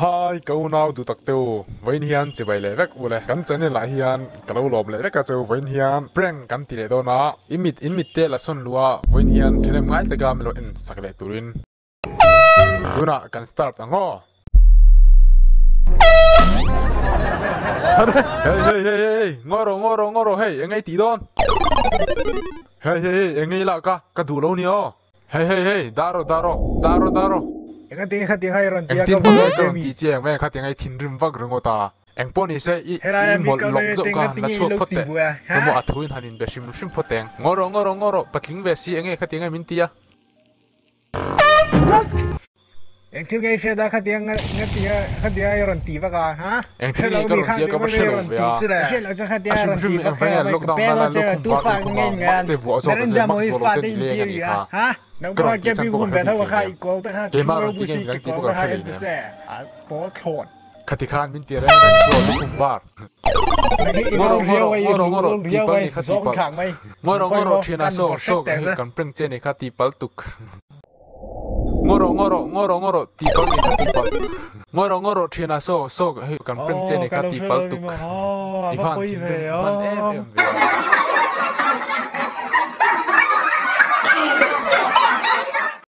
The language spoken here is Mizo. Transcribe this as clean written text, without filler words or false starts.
Hi ka unau duh tak te u, vawiin hian chibai leh vek u le. Kan channel ah hian ka lo lawm leh vek a cheu, vawiin hian prank kan ti leh dawn a, i mit in mit te la sawn luh a, vawiin hian thahnem ngai taka min lo en sak leh turin tunah kan start ang aw. Hey hey hey hey ngawi rawh ngawi rawh ngawi rawh hei eng ei tih dawn? Hey hey hey eng ei lah ka ka duh lo nia aw. Hey hey hey dah rawh dah rawh dah rawh dah rawh. Enga tinge kha tinga i rawn ti a ka vak ka rawn ti che ang mai kha tinga i thinrim vak ringawt a. Eng pawh ni se i i mawlh lawk zauh ka han la chhuak phawt teh. Emaw a thuin han inbe hrim hrim phawt eng. Ngaw rawh ngaw rawh ngaw rawh patling ve si enge kha tinga min ti a. Eng thil nge i hriat a khatia nga tia khatia i rawn ti vak a ha? Eng thil nge ka rawn ti a ka va hre lo ve a. A hrim hrim eng vang hian lockdown lai lai lukhum var lukhum a mask te vuah zawk a zai mask vuah lo te ni leng a nih kha. Ka rawn tih chhan pawh ka hre bik hlei nem. Keimah rawn ti nge midang tih pawh ka hre hlei nem. Khati khan min ti reng reng chu lukhum var. Ngaw rawh ngaw rawh ngaw rawh ngaw rawh tihpalh ni kha tihpalh. Ngaw rawh ngaw rawh thianah saw saw hei kan prank che ni kha tihpalh tuk. Ngaw rawh ngaw rawh ngaw rawh ngaw rawh tih palh ni kha tih palh. Ngaw rawh ngaw rawh thianah saw saw hei kan prank che ni kha tih palh tuk. I van thinrim hman em em ve a.